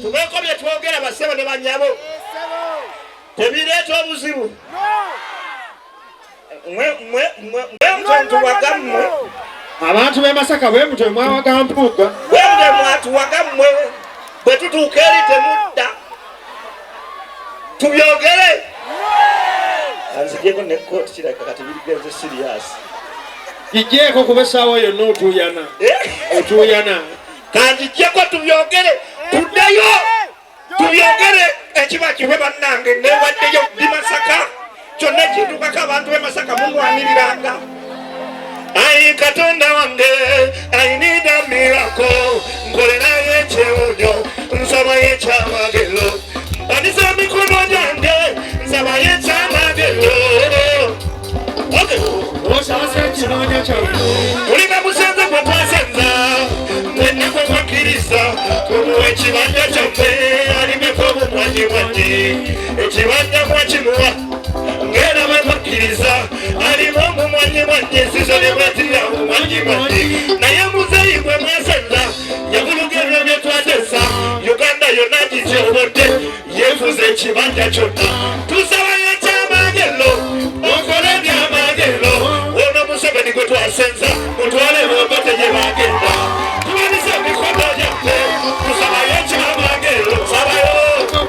Tubeeko bye twogera, bassebo ne bannyabo, tebireeta obuzibu. Mwe mtuwaga mmwe. Abantu b'e Masaka bwe mutyo mwawaga Mpuuga. Bwe mutyo mwatuwaga mmwe, bwe tutuuka eri temudda. Tubyogere. Anzigyeko ne kooti, kirabika kati birigenze serious. Gijjeeko kuba essaawa yonna otuuyana. Eh? Otuuyana. Kanzijjeko tubyogere, tuddeyo tubyogere, ekiba kibe. Bannange, newaddeyo di Masaka, kyonna ekintukako abantu b'e Masaka mulwaniriranga. Ayi Katonda wange, I need a miracle, nkolerayo ekyewunyo, nsabayo ekyamagero, mpanisa emikono gyange, nsabayo ekyamagero. Okay. Osaase ekibanja kyaffe. Tulina musenze gwe twasenza, mwenna gwe mwakkiriza tumuwa ekibanja kyaffe alimeko obumwanyimwanyi. Ekibanja mwakimuwa ngera bwe mwakkiriza alimu omumwanyimwanyi, ensizo ne bwetira omumwanyimwanyi. Naye muzeeyi gwe mwasenza yavuluga ebyo bye twatesa, Uganda yonna gikyobodde, yeefuza ekibanja kyonna. Tusabayo ekyamagero, okole ebyamagero. Ono Museveni gwe twasenza mutwale bobote gye bagenda. Tuwanise emikono gyaffe, tusabayo ekyamagero, sabayo.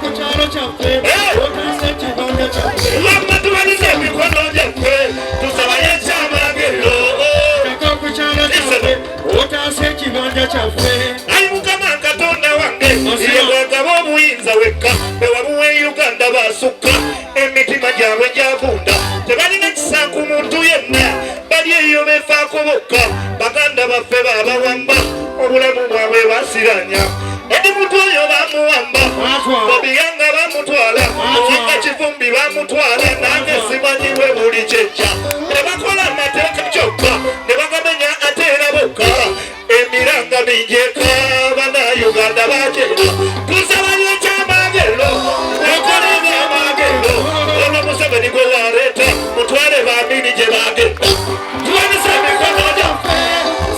Ku kyalo kyaffe. Eh! Otaase ekibanja kyaffe. Wamma tuwanise emikono gyaffe, tusabayo ekyamagero. Ttaka ku kyalo kyaffe. Otaase ekibanja kyaffe. Ayi Mukama Katonda wange, ye bwagaba obuyinza wekka bewabuwa e Uganda, basukka emitima gyabwe gyavunda, tebalina kisa ku muntu yenna, bali eyo befaako bokka. Baganda baffe babawamba, obulamu bwabwe basiranya. Edi muntu oyo bamuwamba, Bobiyanga bamutwala, Okinga Kivumbi bamutwala, nange simanyiwe buli kyejja. Ne bakola amateeka kyokka ne bagamenya ate era bokka. Emiranga mingi eka, Bannayuganda bakyera. Tusabayo ekyamagero, okola ebyamagero. Ono Museveni gwe waleeta mutwale bamini gye bagenda. Tuwanise emikono gyaffe.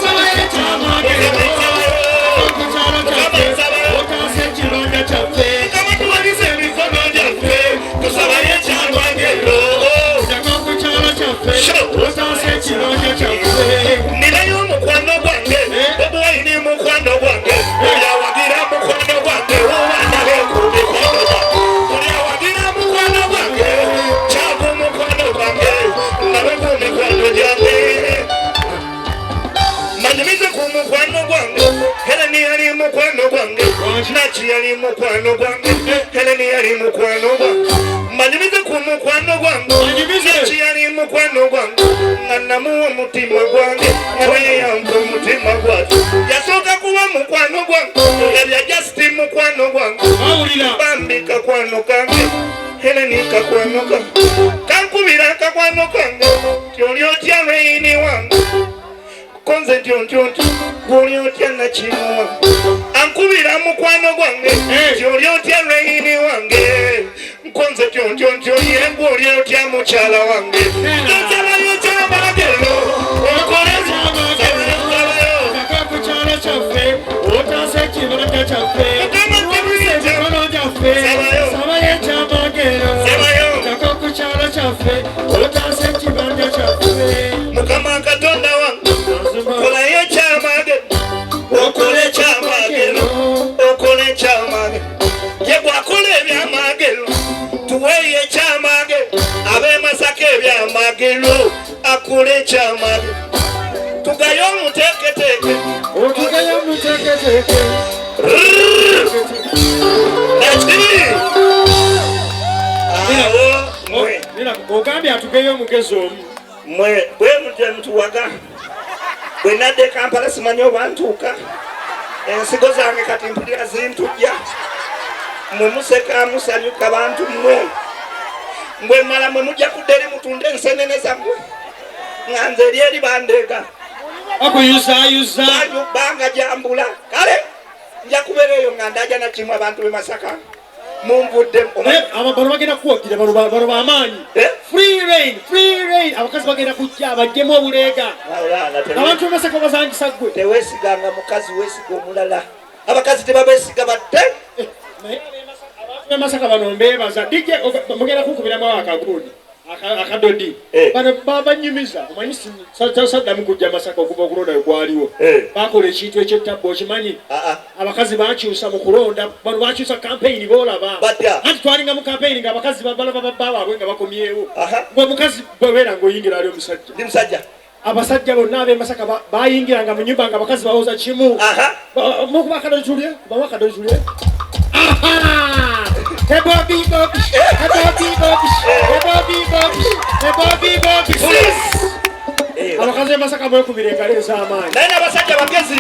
Sabayo ekyamagero. Ku kyalo kyaffe. Otaase ekibanja kyaffe. Mukama, tuwanise emikono gyaffe, tusabayo ekyamagero. Ttaka ku kyalo kyaffe. Otaase ekibanja kyaffe. Ninayo omukwano gwange Bobi Wine, mukwano gwange, buli awagira mukwano gwange, obaana beku mikono gyange. Buli awagira mukwano gwange, Kyagu mukwano gwange, nabe ku mikwano gyange. Manyumize ku mukwano gwange Heleni, yali mukwano gwange. Naki yali mukwano gwange, Heleni yali mukwano gwange. Manyumize ku mukwano gwange. Manyumize. Naki yali mukwano gwange, nga namuwa omutima gwange, naye yampa omutima gwate. Yasooka kuba mukwano gwange, nga bya just mukwano gwange. Bawulira. Bambi kakwano kange Heleni, kakwano kange kankubira, kakwano kange tyoli otya lweyini wange, konze ntyo ntyo ntyo, gwoli otya nakimuwa. Ankubira mukwano gwange, tyoli otya lweyini wange, nkonze ntyo ntyo ntyo, ye gwoli otya mukyala wange. Nsabayo kyamagero, okole. Ttaka ku kyalo kyaffe. Otaase ekibanja kyaffe. Mukama, Tuwanise emikono gyaffe. Sabayo. Sabayo ekyamagero. Sabayo. Ttaka ku kyalo kyaffe. Otaase ekibanja kyaffe. Mukama Katonda wange, kolayo ekyamagero, okole ekyamagero, okole ekyamagero. Ye gwakola ebyamagero, tuweeyo ekyamagero. Ab'e Masaka, ebyamagero, akole ekyamagero. Tugaye omuteeketeeke. Otugayo muteeketeeke. Nakiri awo mwe. Nina, ogambye atugeyo omugezi omu. Mwe bwe mutyo mutuwaga. Bwe nadda e Kampala, simanyi oba ntuuka, ensigo zange kati mpulira zintujja. Mwe museka, musanyuka, bantu mmwe. Mbwe mala mwe mujja kudda eri mutunde ensenene zammwe, nga nze eri eri bandeega. Bakuyuzaayuza. Banga jambula. Kale nja kubeera eyo nga ndaja nakimu. Abantu b'e Masaka munvudde. Naye bano bagenda kuwagira, bano bamaanyi. Eh? Free rein, free rein. Abakazi bagenda kujja bajjemu obuleega. Abantu b'e Masaka bazangisa ggwe. Teweesiganga mukazi, weesiga omulala. Abakazi tebabesiga batte. Naye abantu b'e Masaka bano mbeebaza. DJ mugenda kunkubiramu akagundi akadodi. Bano babanyumiza, omanyi saddamu kujja Masaka okuva okulonda we kwaliwo. Bakola ekintu eky'ettabbu, okimanyi? Abakazi bakyusa mu kulonda, bano bakyusa kampeyini boolaba. Anti twalinga mu kampeyini ng'abakazi balaba babba baabwe nga bakomyewo. Ng'omukazi bwebeera ng'oyingira ali omusajja. Ndi musajja. Abasajja bonna ab'e Masaka bayingiranga mu nyumba nga abakazi bawoza kimu. Mukuba akadodi tulye, kubamu akadodi tulye. Hey Bobby Bobby, hey Bobby Bobby, hey Bobby Bobby, hey Bobby Bobby. Abakazi b'e Masaka mwekubira engalo ez'amaanyi. Naye n'abasajja bagezi.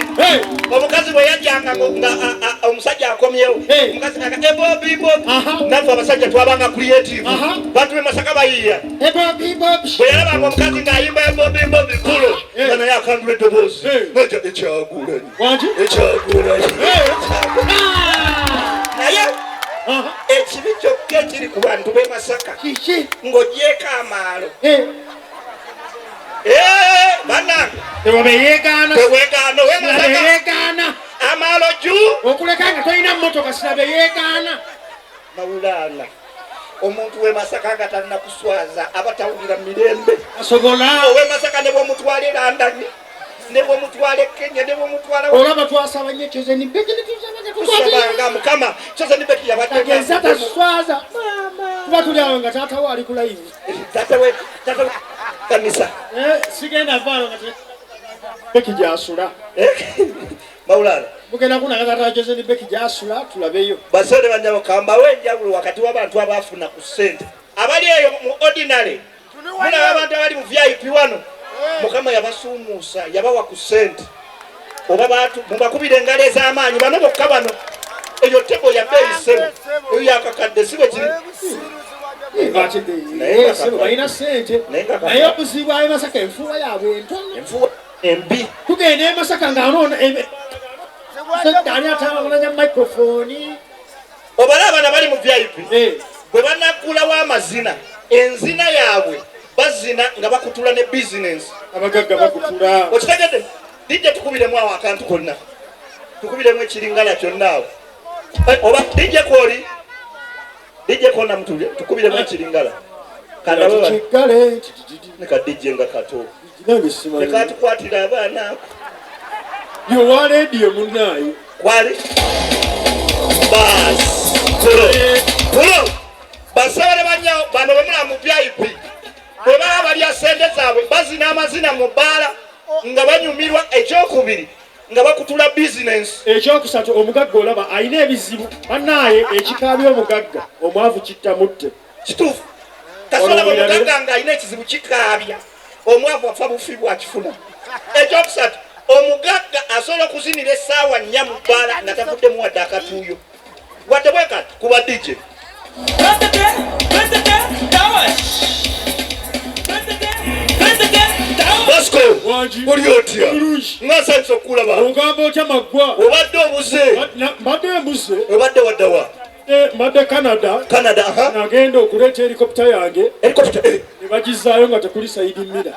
Omukazi bwe yajjanga nga omusajja akomyewo, omukazi nga hey Bobby Bobby. Naffe abasajja twabanga creative. Bantu b'e Masaka bayiiya. Bwe yalabanga omukazi ng'ayimba ya Bobby Bobby kulo, nga naye akandula eddoboozi. Najja ekyagulanyi. Ekyagulanyi. Naye ekibi kyokka ekiri ku bantu b'e Masaka ng'ogyeko amaalo. Bannange. Teweegaana. Teweegaana. Ow'e Masaka. Teweegaana. Amaalo juu. Okuleka nga tolina mmotoka sirabe yeegaana. Mawulana. Omuntu w'e Masaka nga talina kuswaza aba tawulira mirembe. Asobola. Ow'e Masaka ne bw'omutwala e London, ne bw'omutwala e Kenya, ne bw'omutwala Olaba twasaba nnyo Chosen Becky ne tusabanga Mukama. Chosen Becky yabadde Tageza taswaza. Tuba tuli awo nga taata we ali ku live. Taata we, taata we kanisa. Sigenda vaalo nga Becky gy'asula. Mawulana. Mugenda kunaga taata Chosen Becky gy'asula tulabeyo. Basore banyabo kambawe enjawulo wakati w'abantu abaafuna ku ssente. Abali eyo mu ordinary. Mulaba abantu abali mu VIP wano. Mukama yabasuumuusa, yabawa ku ssente. Oba bantu mubakubira engalo ez'amaanyi bano bokka bano. Eyo tebo ya bbeeyi ssebo. Eyo yakakadde si bwe kiri. Naye balina ssente. Naye obuzibu ab'e Masaka enfuuwa yaabwe entono. Enfuuwa embi. Tugenda e Masaka ng'anoona ali atambulanya microphone. Obala abaana bali mu VIP. Bwe banaggulawo amazina, enzina yaabwe bazina nga bakutula ne business. Abagagga bakutula. Okitegedde? DJ tukubiremu awo akantu konna. Tukubiremu ekiringala kyonna awo. Oba DJ kwoli? DJ konna mutulye, tukubiremu ekiringala. Kandaba kiggale. Ne ka DJ nga kato. Tekatukwatira abaana ako. Yo wa radio munnaye. Kwali? Bas. Kulo. Kulo. Basabale bannyawo bano bwe mulaba mu VIP. Bwe baba balya ssente zaabwe bazina amazina mu bbaala nga banyumirwa. Ekyokubiri nga bakutula bizinensi. Ekyokusatu omugagga olaba alina ebizibu bannaaye ekikaabya omugagga omwavu kitta mutte. Kituufu. Kasobola omugagga ng'alina ekizibu kikaabya omwavu afa bufi bwakifuna. Ekyokusatu omugagga asobola okuzinira essaawa nnya mu bbaala nga tavuddemu wadde akatuuyo. Wadde bwe kati kuba DJ. Bosco, oli otya? Ngasanyusa okukulaba. Ogamba otya Maggwa? Obadde obuze. Mbadde mbuze. Obadde waddawa? Mbadde Canada. Canada, aha. Nagenda okuleeta helikopita yange. Helikopita, Ne bagizaayo nga tekuli Saidi Mira.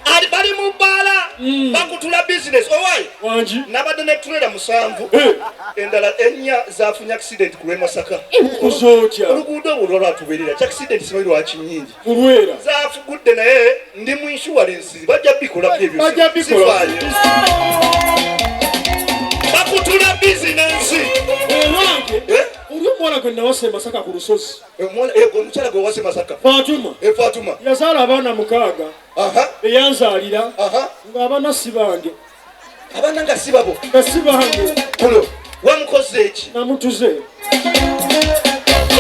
Ali bali mu bbaala bakutula business. Owaye? Wangi. Nabadde ne trailer 7. Endala ennya zafunye accident ku lw'e Masaka. Okoze otya? Oluguudo olwo lwatubeerera. Kya accident simanyi lwaki nnyingi. Ku Lwera. Zafugudde naye ndi mu insurance. Bajja bikolako ebyo. Bajja bikola. Sifaayo. Bakutula business. Olwange. Oli omuwala gwe nawasa e Masaka ku lusozi. Omukyala gwe wawasa e Masaka. Fatuma. Fatuma. Yazaala abaana 6. Eyanzaalira. Ng'abaana si bange. Abaana nga si babo. Nga si bange. Kulo, wamukoze eki? Namutuze.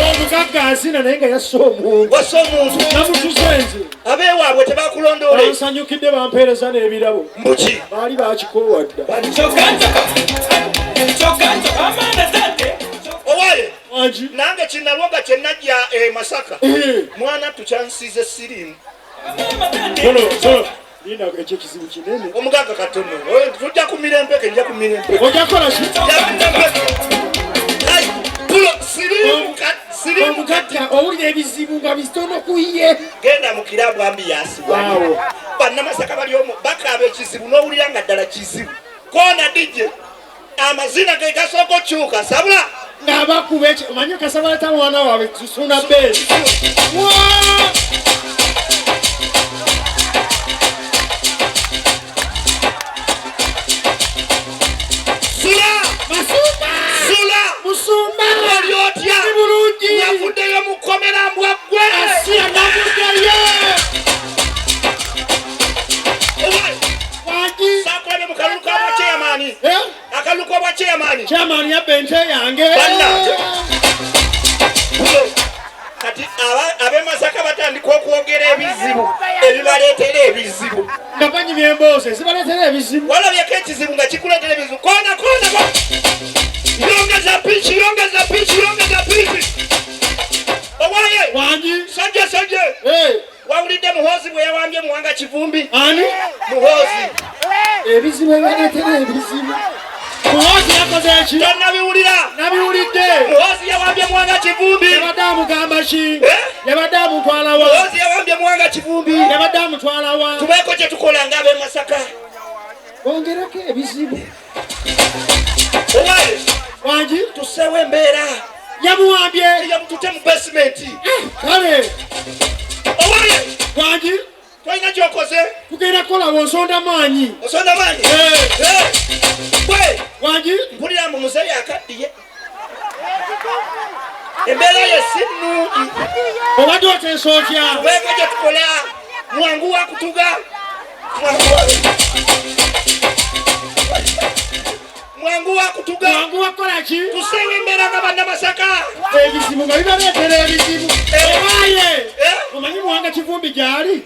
Omugagga azina naye nga yasse omuntu. Wasse omuntu. Namutuze nze. Abeewaabwe tebakulondoole. Bansanyukidde bampeereza n'ebirabo. Mbuki? Baali bakikoowa dda. Owaye? Wangi. Nange kinnalwoga kye najja e Masaka. Mwana tukyansize siriimu. Linda ekyo ekizibu kinene. Omugagga katono. Tujja kumira empeke, nja kumira empeke. Ojja kukola ki? Nja kumira empeke. Ai, pulo, siriimu Omugagga owulira ebizibu nga bitono ku ye. Genda mu kirabu ambiyansi Waawo. Bannamasaka bali omwo bakaaba ekizibu n'owulira nga ddala kizibu. Koona DJ amazina ge gasooka okyuka sabula. Nga bakuba eki omanyi kasabala mwana waabwe Suna Ben. Sula! Masumba! Sula! Musumba! Oli otya? Ndi bulungi. Wavuddeyo mu kkomera mbwa ggwe. Asiya navuddeyo. Wangi. Saakulabye mu kalulu ka bwa chairman. Eh? Akalulu k'obwa chairman. Chairman yabba ente yange. Bannange. Kati ab'e Masaka batandika okwogera ebizibu ebibaleetera ebizibu. Nga banyumya emboozi ezibaleetera ebizibu. Walabyeko ekizibu nga kikuleetera ebizibu. Koona koona koona. Yongeza piki, yongeza piki, yongeza piki. Owaye. Wangi. Sajje sajje. Eh. Wawulidde Muhoozi bwe yawambye Muwanga Kivumbi? Ani? Muhoozi. Ebizibu ebibaleetera ebizibu. Muhoozi yakoze ki? Tonnabiwulira? Nabiwulidde. Muhoozi yawambye Muwanga Kivumbi. Yabadde amugamba ki? Eh? Yabadde amutwala wa? Muhoozi yawambye Muwanga Kivumbi. Yabadde amutwala wa? Tubeeko kye tukola ng'ab'e Masaka. Bongereko ebizibu. Owaye. Wangi? Tusseewo embeera. Yamuwambye. Yamutute mu basement. Kale. Owaye. Wangi? Tolina ky'okoze? Tugenda kukola bw'osonda maanyi. Osonda maanyi? Eh. Gwe. Wangi? Mpulira mbu muzeeyi akaddiye. Embeera ye si nnungi. Obadde oteesa otya? Tubeeko kye tukola. Mwangu wa kutuga. Mwangu wa kutuga. Mwangu wa kukola ki? Tuseewo embeera nga Bannamasaka. Ebizibu nga bibaleetera ebizibu. Owaye. Eh? Omanyi Muwanga Kivumbi gy'ali?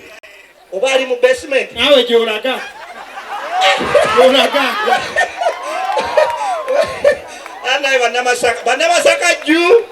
Oba ali mu basement? Naawe gy'olaga. Gy'olaga. Anaye Bannamasaka. Bannamasaka jju.